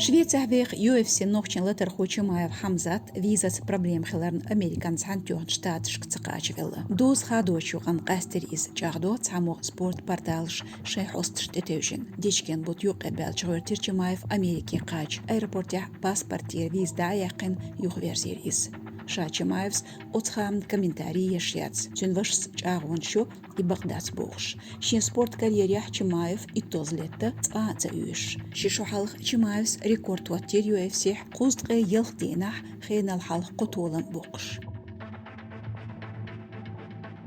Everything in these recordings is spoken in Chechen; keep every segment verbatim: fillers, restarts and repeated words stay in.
Швецехь веха U F C нохчийн латархо Чимаев Хьамзат визаца проблема хиларна Американ Цхьаьнатоьхначу Штаташка ца кхачавелла. Доза хадочу юкъанна къаьстира иза, чӀагӀдо цхьамогӀа спорт порталаш шайн хьосташ тӀетевжина. Дечкен-бутт юккъе баьлча гӀоьртира Чимаев Америке кхача. Аэропортехь паспорт тӀера виза дӀа а яьккхина, юхаверзийра иза. Ша Чимаевс оцу хаамна комментарий еш яц. Цуьнан вашас чӀагӀонаш йо, и бакъ дац бохуш. Шен спорт карьерехь Чимаев итталгӀа летта цкъа а ца оьшуш. Ши шо хьалха Чимаевс рекорд хӀоттийра U F C-хь кхузткъе ялх дийнахь, хенал хьалха кхо толам боккхуш.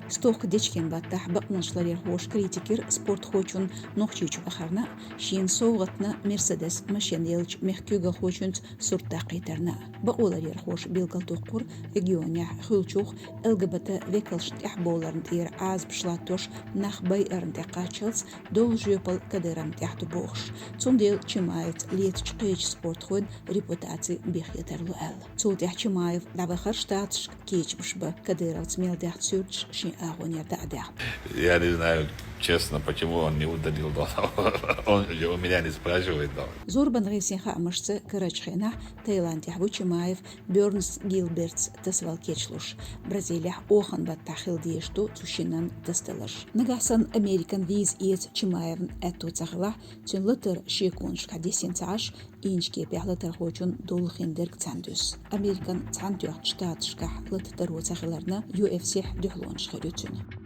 Стохка дечкен баттахь бакъонашларъярхош, критикера спортхочун Нохчийчу вахарна а, шена совгӀатна Мерседес машен еллачу мехкан куьйгалхочуьнца сурт даккхийтарна а. Бакъоларъярхоша билгалдоккхура регионехь хуьлучух Л Г Б Т векалшна тӀаьхьабовларна тӀера Ӏазапаш латтош нах байарна тӀе кхаччалц, долу жоьпалла Кадыровна тӀехь ду бохуш. Цундела Чимаевца лецачу кхечу спортхойн репутаци бехке тарло аьлла. Цул тӀаьхьа Чимаев дӀавахара Штаташка кечамаш бан, Кадыровца мел даьхна суьрташ шен агӀонера дӀа а даьхна. Я не знаю, честно, почему он не удалил, да. Он же у меня не спрашивает, да. Зорбан гӀирсийн хаамашца карарчу хенахь Таиландехь ву Чимаев Бернс Гилбертс тасавала кечлуш. Бразилехь охан баттахь хила дезаш ду цу шиннан тасадаларш. Нагахь санна Американ виза эца Чимаевна аьтто ца хилахь, цуьнан латар шеконашкахь дисина ца Ӏаш, инчу кепехь латархочун долахь хин дерг цхьаьна дуьсу. Американ Цхьаьнатоьхначу Штаташкахь лата таро ца хиларна, U F C-хь дуьхьалонаш хир ю цуьнан.